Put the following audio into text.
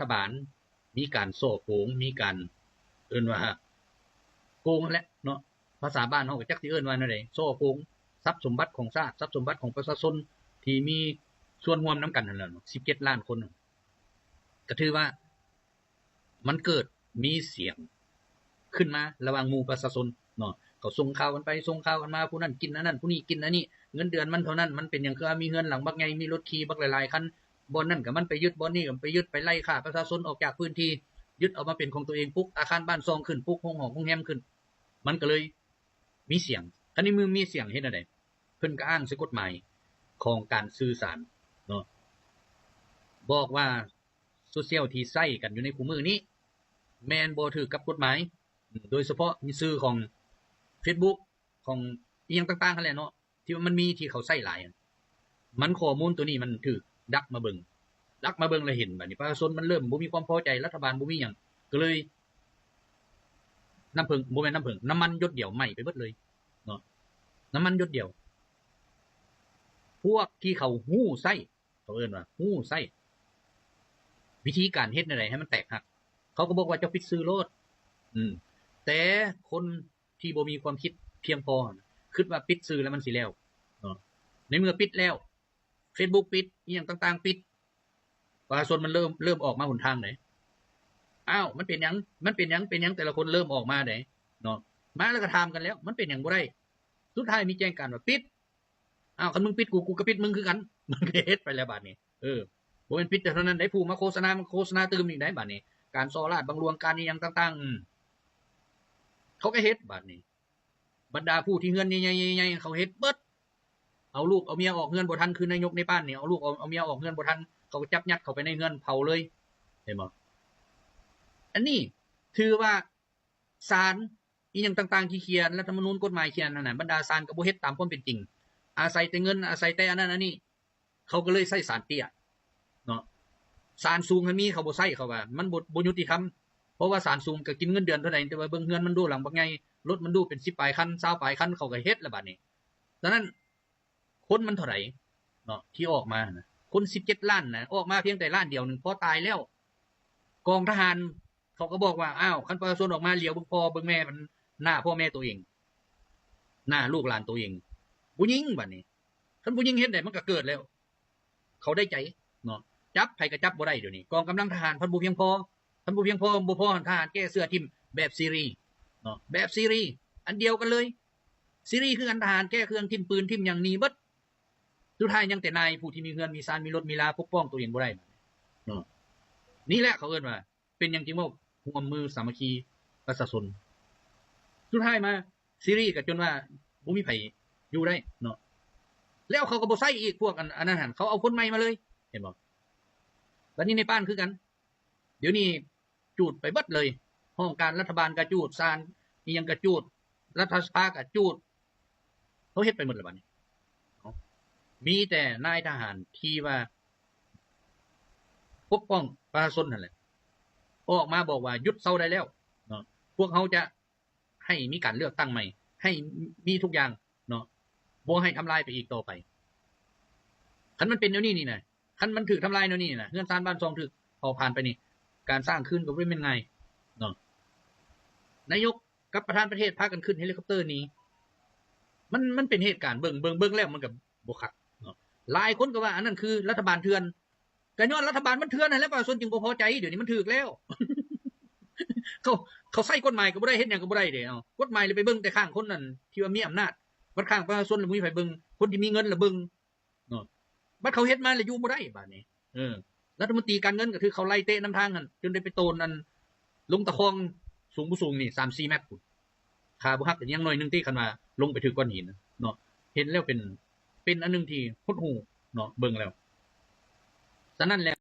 ຖະບານ ມີການສໍ້ໂກງ ມີການ ເອີ້ນວ່າໂກງຫັ້ນແຫຼະເນາະ, ພາສາບ້ານເຮົາກໍຈັກຊິເອີ້ນວ່າແນວໃດ, ສໍ້ໂກງຊັບສົມບັດຂອງຊາດ ຊັບສົມບັດຂອງປະຊາຊົນທີ່ມີສ່ວນຮ່ວມນຳກັນຫັ້ນແຫຼະເນາະ, ສິບເຈັດລ້ານຄົນ. ກໍຖືວ່າມັນເກີດມີສຽງຂຶ້ນມາລະຫວ່າງໝູ່ປະຊາຊົນເນາະ, ເຂົາສົ່ງຂ່າວກັນໄປສົ່ງຂ່າວກັນມາ, ຜູ້ນັ້ນກິນອັນນັ້ນ ຜູ້ນີ້ກິນອັນນີ້, ເງິນເດືອນມັນເທົ່ານັ້ນ, ມັນເປັນຫຍັງຄືວ່າມີເຮືອນຫຼັງບັກໃຫຍ່ ມີລົດຂີ່ບັກຫຼາຍໆຄັນ, ບ່ອນນັ້ນກໍມັນໄປຍຶດ ບ່ອນນີ້ກໍໄປຍຶດ, ໄປໄລ່ຂ້າປະຊາຊົນອອກຈາກພື້ນທີ່, ຍຶດເອົາມາເປັນຂອງຕົວເອງ, ປຸກອາຄານບ້ານຊ່ອງຂຶ້ນ, ປຸກໂຮງຫໍໂຮງແຮມຂຶ້ນ, ມັນກໍເລີຍມີສຽງ. ຄັນໃນເມື່ອມີສຽງເຮັດແນວໃດ? ເພິ່ນກໍອ້າງໃສ່ກົດໝາຍຂອງການສື່ສານເນາະ, ບອກວ່າ ໂຊຊຽວທີ່ໃຊ້ກັນຢູ່ໃນຄູ່ມື້ນີ້ ແມ່ນບໍ່ຖືກກັບກົດໝາຍ, ໂດຍສະເພາະຊື່ຂອງເຟສບຸກ ຂອງອີ່ຫຍັງຕ່າງໆຫັ້ນແຫຼະເນາະ, ທີ່ວ່າມັນມີທີ່ເຂົາໃຊ້ຫຼາຍ, ມັນ ຂໍ້ມູນໂຕນີ້ມັນຖືກດັກມາເບິ່ງ, ດັກມາເບິ່ງແລ້ວເຫັນ, ບາດນີ້ປະຊາຊົນມັນເລີ່ມບໍ່ມີຄວາມພໍໃຈ, ລັດຖະບານບໍ່ມີຫຍັງ, ກໍເລີຍ ນ້ຳເຜິ້ງ ບໍ່ແມ່ນນ້ຳເຜິ້ງ, ນ້ຳມັນຢົດດຽວໄໝ້ໄປເບິດເລີຍເນາະ, ນ້ຳມັນຢົດດຽວ. ພວກທີ່ເຂົາຮູ້ໃຊ້ ເຂົາເອີ້ນວ່າຮູ້ໃຊ້ ວິທີການເຮັດແນວໃດໃຫ້ມັນແຕກຫັກ, ເຂົາກໍບອກວ່າເຈົ້າປິດສື່ໂລດ. ອືມ ແຕ່ຄົນທີ່ບໍ່ມີຄວາມຄິດພຽງພໍ ຄິດວ່າປິດສື່ແລ້ວມັນຊິແລ້ວເນາະ, ໃນເມື່ອປິດແລ້ວ ເຟສບຸກປິດ ອີ່ຫຍັງຕ່າງໆປິດ, ປະຊາຊົນມັນເລີ່ມ ເລີ່ມອອກມາຫົນທາງໃດ. ອ້າວ ມັນເປັນຫຍັງ? ມັນເປັນຫຍັງ? ເປັນຫຍັງ? ແຕ່ລະຄົນເລີ່ມອອກມາໃດເນາະ, ມາແລ້ວກໍຖາມກັນແລ້ວ ມັນເປັນຫຍັງບໍ່ໄດ້? ສຸດທ້າຍມີແຈ້ງການວ່າປິດ. ອ້າວ ຄັນມຶງປິດກູ ກູກໍປິດມຶງຄືກັນ, ມັນກໍເຮັດໄປແລ້ວບາດນີ້. ເອີ ບໍ່ແມ່ນປິດແຕ່ເທົ່ານັ້ນໃດ, ຜູ້ມາໂຄສະນາ ມັນໂຄສະນາຕື່ມອີກໃດບາດນີ້, ການສໍ້ລາດບັງຫຼວງ ການອີ່ຫຍັງຕ່າງໆ ເຂົາກໍເຮັດບາດນີ້. ບັນດາຜູ້ທີ່ເຮືອນໃຫຍ່ໆ ເຂົາເຮັດເບິດ, ເອົາລູກເອົາເມຍອອກເຮືອນບໍ່ທັນ, ຄືນາຍົກເນປານນີ້ ເອົາລູກເອົາ ເອົາເມຍອອກເຮືອນບໍ່ທັນ, ເຂົາກໍຈັບຍັດເຂົ້າໄປໃນເຮືອນເຜົາເລີຍ, ເຫັນບໍ່? ອັນນີ້ຖືວ່າສານ ອີ່ຫຍັງຕ່າງໆທີ່ຂຽນລັດຖະມະນູນ ກົດໝາຍຂຽນຫັ້ນນະ, ບັນດາສານກໍບໍ່ເຮັດຕາມຄວາມເປັນຈິງ, ອາໄສແຕ່ເງິນ ອາໄສແຕ່ອັນນັ້ນອັນນີ້, ເຂົາກໍເລີຍໃຊ້ສານເຕ້ຍເນາະ. ສານສູງຫັ້ນມີ ເຂົາບໍ່ໃຊ້, ເຂົາວ່າມັນບໍ່ ບໍ່ຍຸຕິທຳ, ເພາະວ່າສານສູງກໍກິນເງິນເດືອນເທົ່າໃດ, ແຕ່ວ່າເບິ່ງເຮືອນມັນດູຫຼັງບັກໃຫຍ່, ລົດມັນດູເປັນສິບປາຍຄັນ ຊາວປາຍຄັນ, ເຂົາກໍເຮັດລະບາດນີ້. ສະນັ້ນ ຄົນມັນເທົ່າໃດເນາະ ທີ່ອອກມານະ, ຄົນສິບເຈັດລ້ານນະ, ອອກມາພຽງແຕ່ລ້ານດຽວໜຶ່ງ ພໍຕາຍແລ້ວ. ກອງທະຫານເຂົາກໍບອກວ່າ ອ້າວ ຄັນປະຊາຊົນອອກມາຫຼຽວເບິ່ງພໍ່ເບິ່ງແມ່ ມັນໜ້າພໍ່ແມ່ໂຕເອງ, ໜ້າລູກຫຼານໂຕເອງ, ຜູ້ຍິງບາດນີ້. ຄັນຜູ້ຍິງເຮັດໄດ້ ມັນກໍເກີດແລ້ວ, ເຂົາໄດ້ໃຈເນາະ. ຈັບໃຜກໍຈັບບໍ່ໄດ້ດຽວນີ້, ກອງກຳລັງທະຫານພັດບໍ່ພຽງພໍ, ຄັນບໍ່ພຽງພໍ ບໍ່ພໍ ທະຫານແກ້ເສື້ອຖິ້ມແບບຊີຣີເນາະ, ແບບຊີຣີ ອັນດຽວກັນເລີຍ. ຊີຣີຄືກັນ, ທະຫານແກ້ເຄື່ອງ ຖິ້ມປືນ ຖິ້ມຫຍັງ ໜີເບິດ. ສຸດທ້າຍຍັງແຕ່ນາຍຜູ້ທີ່ມີເຮືອນມີຊານ ມີລົດມີລາ ປົກປ້ອງຕົວເອງບໍ່ໄດ້ເນາະ. ນີ້ແຫຼະເຂົາເອີ້ນວ່າ ເປັນຫຍັງຈຶ່ງເວົ້າຮ່ວມມືສາມັກຄີປະຊາຊົນ? ສຸດທ້າຍມາ ຊີຣີກໍຈົນວ່າບໍ່ມີໃຜຢູ່ໄດ້ເນາະ, ແລ້ວເຂົາກໍບໍ່ໃຊ້ອີກ ພວກອັນ ອັນນັ້ນຫັ້ນ ເຂົາເອົາຄົນໃໝ່ມາເລີຍ, ເຫັນບໍ່? ບັດນີ້ເນປານຄືກັນ, ດຽວນີ້ຈູດໄປເບິດເລີຍ, ຫ້ອງການລັດຖະບານກໍຈູດ, ສານອີ່ຫຍັງກໍຈູດ, ລັດຖະສະພາກໍຈູດ, ເຂົາເຮັດໄປໝົດແລ້ວບັດນີ້ເນາະ. ມີແຕ່ນາຍທະຫານທີ່ວ່າປົກປ້ອງປະຊາຊົນຫັ້ນແຫຼະ ອອກມາບອກວ່າຢຸດເຊົາໄດ້ແລ້ວເນາະ, ພວກເຮົາຈະໃຫ້ມີການເລືອກຕັ້ງໃໝ່, ໃຫ້ມີທຸກຢ່າງເນາະ, ບໍ່ໃຫ້ທຳລາຍໄປອີກຕໍ່ໄປ. ຄັນມັນເປັນແນວນີ້ນີ້ນະ, ຄັນມັນຖືກທຳລາຍແນວນີ້ນະ, ເຮືອນຊານບ້ານຊ່ອງຖືກເຜົາຜານໄປນີ້, ການສ້າງຄືນກໍບໍ່ແມ່ນງ່າຍເນາະ. ນາຍົກ ກັບປະທານປະເທດພາກັນຂຶ້ນເຮລິຄອບເຕີໜີ. ມັນ ມັນເປັນເຫດການ ເບິ່ງ ເບິ່ງ ເບິ່ງແລ້ວມັນກໍບໍ່ຄັກເນາະ. ຫຼາຍຄົນກໍວ່າອັນນັ້ນຄືລັດຖະບານເຖື່ອນ, ກໍຍ້ອນລັດຖະບານມັນເຖື່ອນຫັ້ນແຫຼະ ປະຊາຊົນຈຶ່ງບໍ່ພໍໃຈ. ດຽວນີ້ມັນຖືກແລ້ວ ເຂົາ ເຂົາໃຊ້ກົດໝາຍກໍບໍ່ໄດ້ ເຮັດຫຍັງກໍບໍ່ໄດ້ເດ້ເນາະ. ກົດໝາຍລະໄປເບິ່ງແຕ່ຂ້າງຄົນນັ້ນທີ່ວ່າມີອຳນາດ, ບັດຂ້າງປະຊາຊົນລະບໍ່ມີໃຜເບິ່ງ, ຄົນທີ່ມີເງິນລະເບິ່ງ. ເນາະ, ບັດເຂົາເຮັດມາແລ້ວຢູ່ບໍ່ໄດ້ບາດນີ້. ເອີ ລັດຖະມົນຕີການເງິນກໍຖືກເຂົາໄລ່ເຕະນຳທາງຫັ້ນ ຈົນໄດ້ໄປໂຕນອັນ ລົງຕະຄອງສູງບໍ່ສູງນີ້ ສາມສີ່ແມັດພຸ້ນ, ຂາບໍ່ຫັກກໍຍັງໜ້ອຍໜຶ່ງຕິ ຄັນວ່າລົງໄປຖືກກ້ອນຫີນເນາະ. ເຫັນແລ້ວເປັນ ເປັນອັນໜຶ່ງທີ່ຫົດຫູ່ເນາະ ເບິ່ງແລ້ວ. ສະນັ້ນແລ້ວ